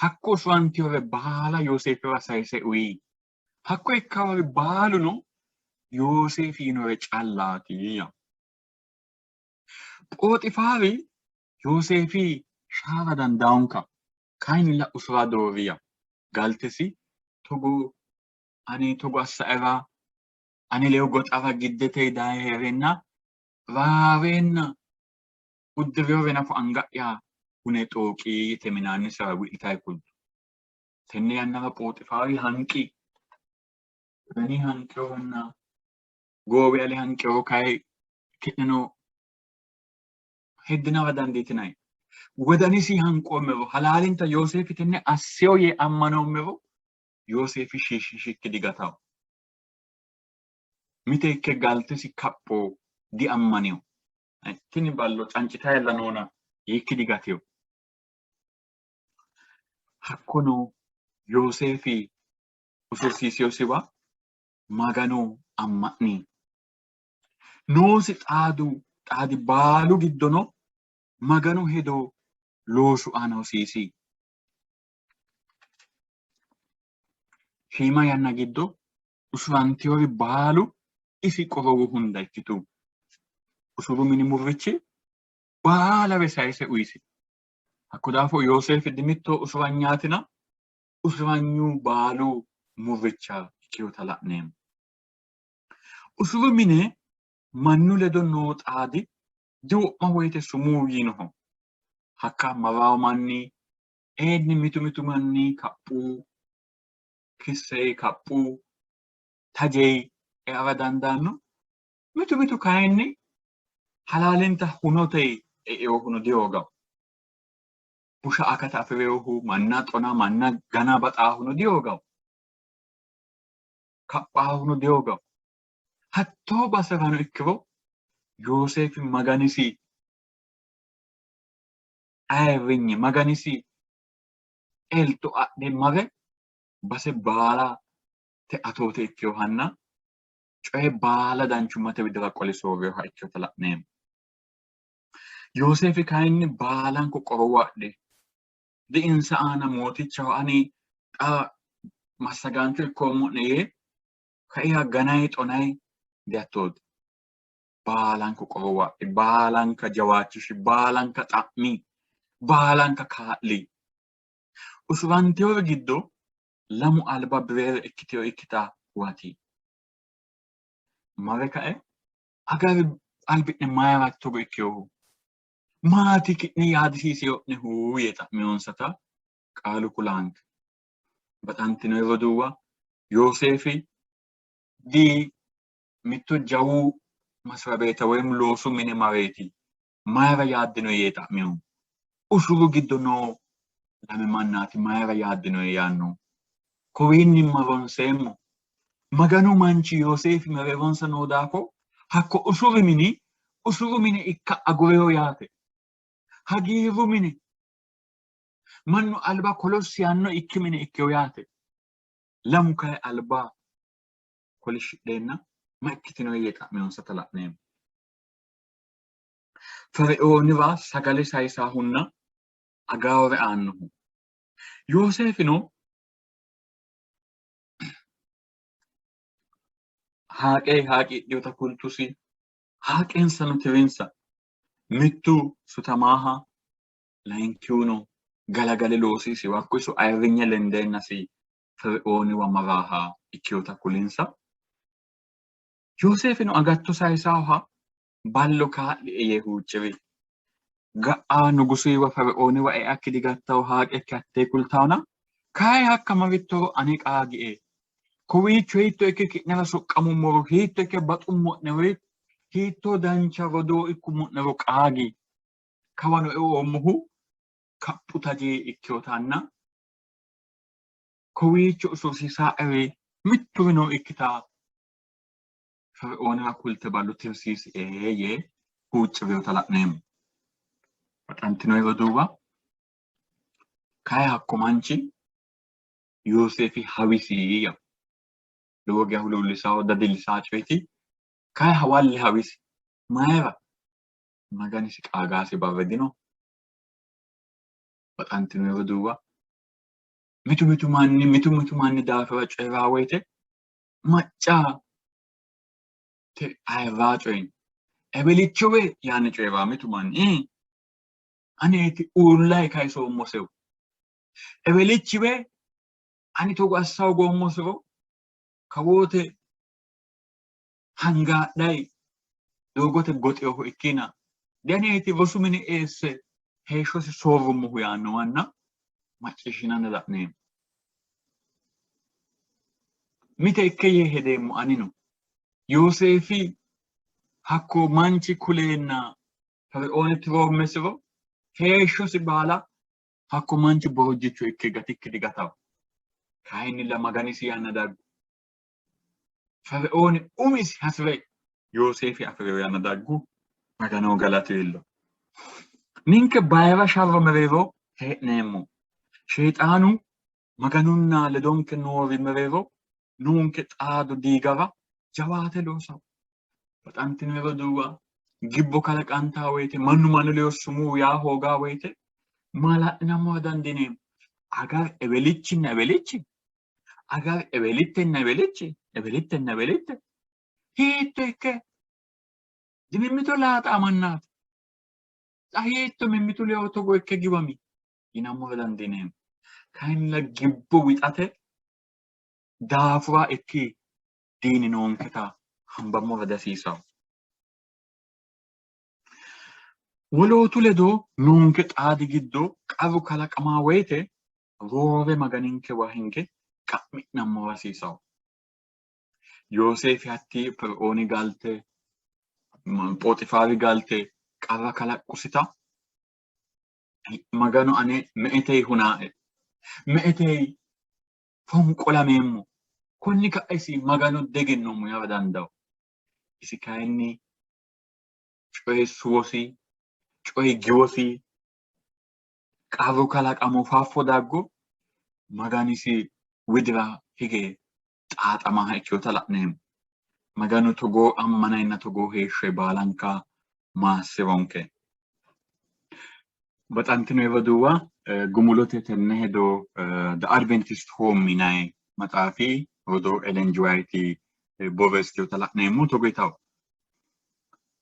hakko usurantiyore baala Yooseefira sayise uyi. Hakko ikkawori baaluno Yooseefi yiinore callaati yawo. Phoxifaari Yooseefi shaara dandaawonka, kayinnilla usura doori yawo. Galtesi togo ani togo assaera ane ledo goxara giddete daye hee'reenna raareenna uddi'rinore nafu anga'ya hune xooqi yite minaannisera wi'litanni kultu. Tenne yannara Phoxifaari hanqi. Wodani hanqinohunna goowi ale hanqinohu kayi ki'neno heddinara dandiitinanni. Wodanisi hanqoommero halaalinta Yooseefi tenne assino yee ammanoommero Yooseefi shiishishikki digatanno. Mite ikke galtesi kapho diammanino. Tini ballo cancitayella noona yiikki digatino. Hakkono Yooseefi usursiisinosiwa Magano amma'ni. Noosi xaadu xaadi baalu giddono Maganu hedo loosu aana hosiisi. Shiima yanna giddo usurantinori baalu isi qorowo hunda ikkitu. Usuru mini murrichi baalawe sayise uyisi. Hakko daafo Yooseefi dimitto usuranyaatina usuranyu baalu murricha ikkinota la'neemmo. Usuru mine mannu ledo noo xaadi diwo'ma woyite sumuu yiinoho. Hakka marrawo manni eenni mitu mitu manni kaphu kissei kaphu tajei eara dandaanno. Mitu mitu kayinni halaalinta hunote einohuno dihoogawo. Busha akata afi'rinohu manna xona manna gana baxaahuno dihoogawo. Kaphaahuno dihoogawo. Hattoo baserano ikkiro Yooseefi Maganisi ayirrinye Maganisi elto adhe mare base baalate atoote ikkinohanna coye baala danchummate widira qole soorrinoha ikkinota la'neemmo. Yooseefi kayinni baalanko qorowo adhe diinsa aana mootichaho ani xa massagaancho ikkoommo'ne yee kaiha ganayi xonayi dihattooti. Baalanko qorowo adhi, baalanka jawaachishi, baalanka xa'mi, baalanka kaa'li. Usurantinori giddo lamu alba bireere ikkitino ikkita huwati. Mare kae agari albi'ne mayiraati togo ikkinohu? Maati ki'ne yaadisiiseyo'nehu yee xa'miyonsata qaalu kulaanke. Baxantino roduuwa, Yooseefi di mitto jawu masirabeeta woyim loosu mine mareeti mayira yaaddino yee xa'mino. Usuru giddo noo lame mannaati mayira yaaddino yaanno. Kowiinni ma ronseemmo? Maganu manchi Yooseefi mereeronsa noo daafo hakko usuru mini usuru mine ikka agureyo yaate. Hagiirru mine mannu alba kolossi yaanno ikki mine ikkeyo yaate. Lamu kayi alba kolishshidheenna ma ikkitino yee xa'minonsata la'neemmo. Feriooniwa sagale sayisahunna agaawore aannohu. Yooseefino haaqee haaqiidhinota kultusi, haaqeensano tirinsa. Mittu sutamaaha, layinkihuno galagale loosisiwa hakko iso ayirrinye lendeennasi Feriooniwa maraaha ikkinota kulinsa. Yooseefino agatto sayisaaha ballo kaa'lie yee huucci'ri. Ga'a nugusuyiwa Feriooniwa eakki digattawo haaqekki hattee kultawona, kayi hakka marittoro ane qaagie. Kowiicho hiitto ikke ki'nera soqqamummoro, hiitto ikke baxummo'nero, hiittoo dancha rodoo ikkummo'nero qaagi. Kawano eoommohu kaphu taje ikkinotanna kowiicho usursiisaeri mitturino ikkita Ferioonira kulte ballo tirsiisie yee huucci'rinota la'neemmo. Baxantino roduuwa, kayi hakko manchi Yooseefi hawisi yawo. Lowo geya huluullisawo dadillisaa coyeti. Kayi hawalle hawisi. Mayira? Maganisi qaagaasi barri dino. Baxantino roduuwa, mitu mitu manni mitu mitu manni daafira coyi'raa woyite macca te ayirraa coyi ewelichowe yaanni coyi'raa mitu manni aneeti uullayi kayisoommosehu ewelichiwe ani togo assa hogoommosiro kawoote hangaadhayi doogote goxeoho ikkina dianeeti rosu mine eesse heeshshosi soorrummohu yaanno manna macciishshinanna la'neemmo. Mite ikke yee hedeemmo anino. Yooseefi hakko manchi kuleenna Feriooni tiroommesiro heeshshosi baala hakko manchi borojjicho ikke gatikki digatawo. Kayinnilla Maganisi yanna daggu. Feriooni umisi hasi're Yooseefi afi'rino yanna daggu. Magano galatu iillo. Ninke bayira sharro mereero hee'neemmo. Sheexaanu Maganunna ledonke noori mereero noonke xaado diigara jawaate loosanno. Baxantino roduuwa, gibbo kalaqantaa woyite, mannu mannu ledo sumuu yaa hoogaa woyite maala'linammora dandiineemmo. Agar ewelichinna ewelichi, agar ewelittenna ewelichi, ewelittenna ewelitte hiitto ikke dimimmito laaxaamannaati. Xa hiitto mimmitu ledo togo ikke giwami yinammora dandiineemmo. Kayinnilla gibbo wixate daafura ikki diini noonketa hambammora dihasiisanno. Wolootu ledo noonke xaadi giddo qarru kalaqamaa woyite roore Maganinkewa hinge qa'mi'nammora hasiisanno. Yooseefi hatti Feriooni galte Phoxifaari galte qarra kalaqqusita Maganu ane me''etey hunaae, me''etey fonqolameemmo, konni ka'a isi Magano diegennoommo yaara dandaanno. Isi kayinni coyi suwosi, coyi giwosi, qarru kalaqamo faffo daggo Maganisi widira hige xaaxamaha ikkinota la'neemmo. Maganu togoo ammananna togoo heeshsho baalanka maassi'ronke. Baxantino roduuwa, gumulote tenne hedo The Adventist Home yinanni maxaafi rodoo Ellen G. White borreessitinota la'neemmo. Togo yitawo,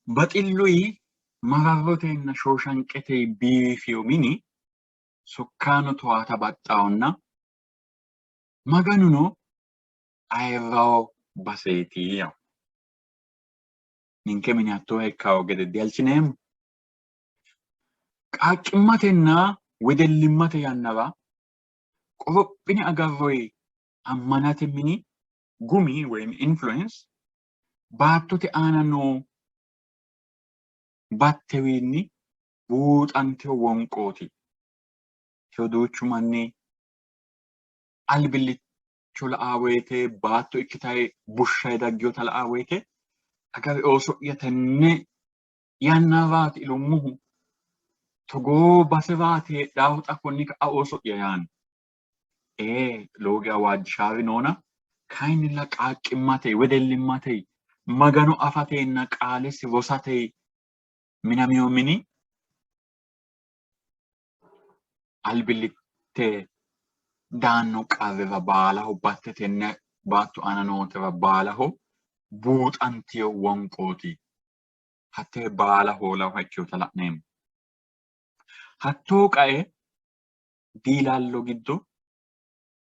Baxilluyi mararrotenna shooshanqete biifino mini sokkaano towaata baxxawonna Maganuno ayirrawo baseeti yawo. Ninke mini hattooha ikkawo gede dihalchineemmo? Qaaqqimmatenna wedellimmate yannara qorophine agarroyi ammanate mini gumi woyim influence baattote aana noo battewiinni buuxantino wonqooti. Teyo duuchu manni albillicho la'a woyte baatto ikkitayi bushshayi dagginota la'a woyte agari ooso'ya tenne yannaraati ilummohu togoo baseraati heedhaahu xa konni ka'a ooso'ya yaanno. Ee lowo geya waajjishaari noona kayinnilla qaaqqimmate wedellimmate Magano afatenna qaalesi rosate minamino mini albillitte daanno qarrira baalaho batte tenne baatto aana nootera baalaho buuxantino wonqooti. Hattee baala hoolaha ikkinota la'neemmo. Hattoo qae diilallo giddo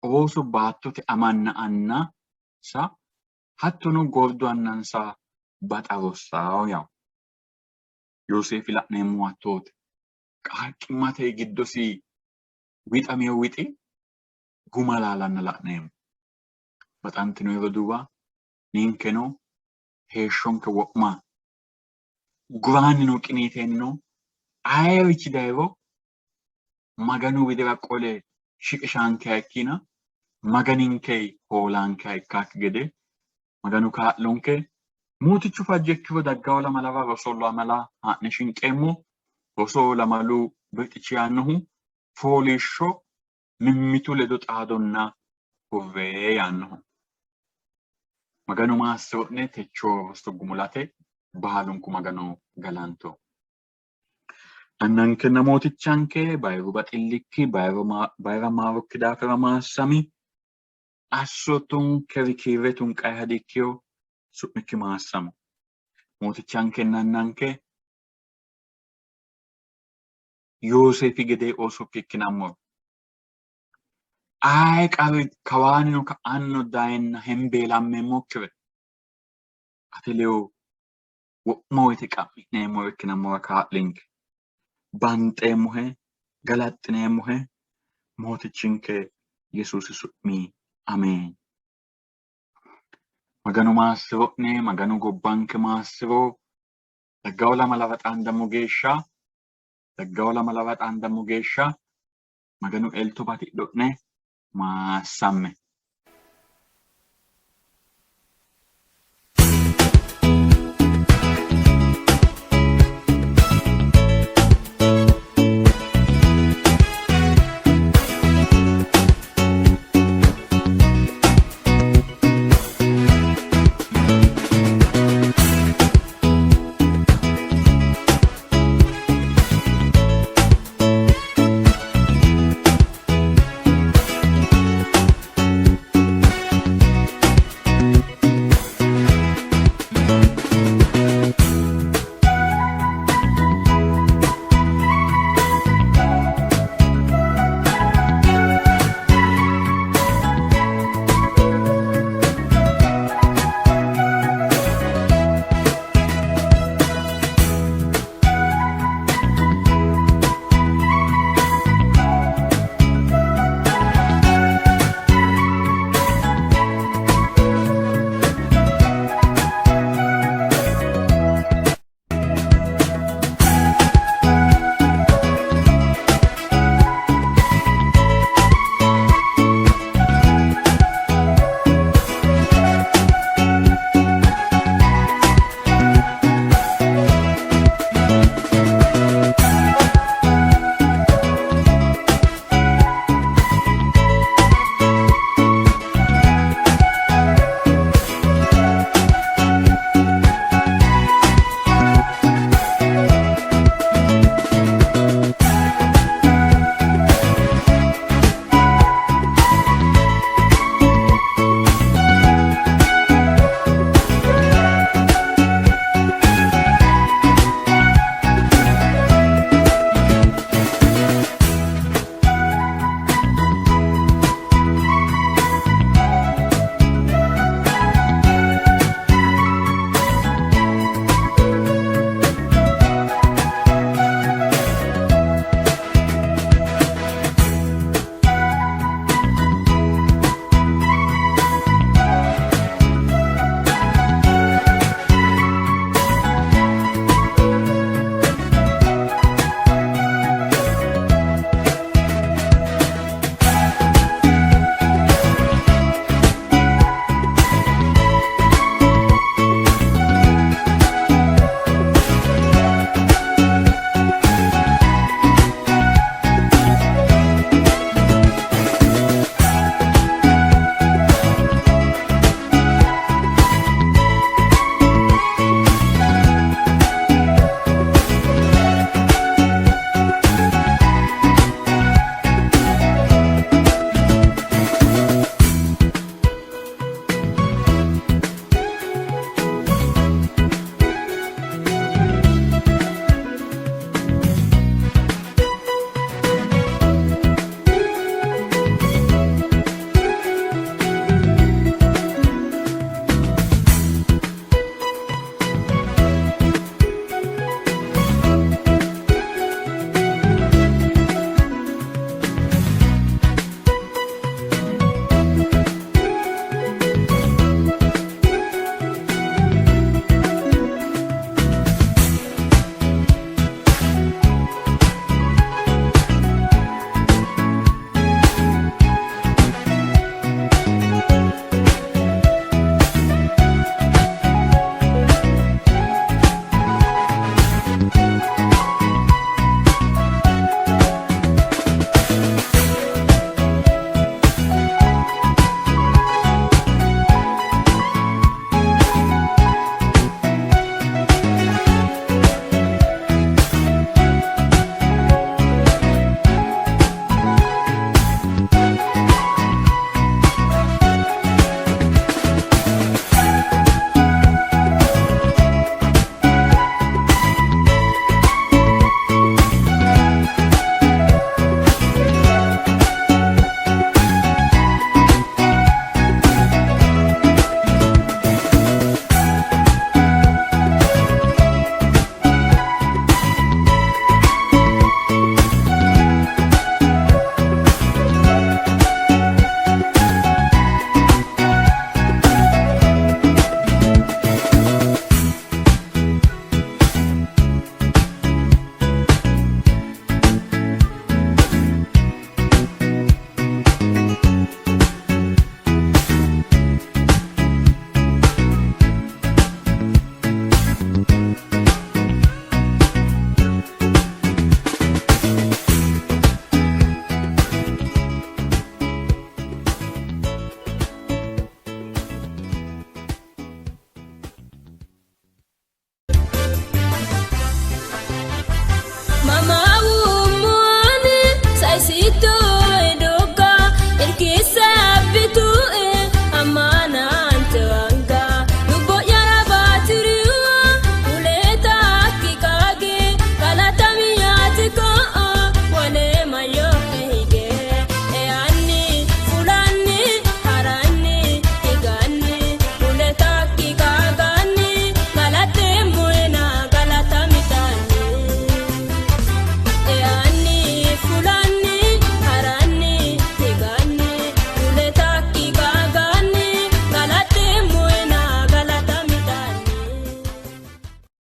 ooso baattote amanna annansa hattono gordu annansa baxa rossanno yawo. Yooseefi la'neemmo hattooti. Qaaqqimmate giddosi wixamino wixi guma laalanna la'neemmo. Baxantino roduuwa ninkeno heeshshonke wo'ma guraannino qiniiteennino ayeerichi dayiro Maganu widira qole shiqishaankeha ikkina Maganinke hoolaankeha ikkaakki gede Maganu kaa'lonke. Mootichu fajjo ikkiro daggawo lamalara roso lamala haa'ne shinqeemmo. Roso lamalu birxichi yaannohu fooliishsho mimmitu ledo xaadonna hurre yaannoho. Maganu maassi'ro'ne techo roso gumulate baalunku Magano galanto. Annankenna mootichanke bayiru baxillikki bayira maarokki daafira maassami assoottonkeri kiirre tunqayiha dikkino su'mikki maassamo. Mootichankenna annanke Yooseefi gedee oosokki ikkinammoro aye qarri kawaannino ka'annino dayenna hembeelammeemmokkire ate ledo wo'ma woyite qa'mi'neemmore ikkinammora kaa'linke. Banxeemmohe, galaxxineemmohe, Mootichinke Yesuusi su'mi ameen. Maganu maassiro'ne, Maganu gobbanke maassiro, daggawo lamalara xaandammo geeshsha, daggawo lamalara xaandammo geeshsha, Maganu elto batidho'ne, maassamme.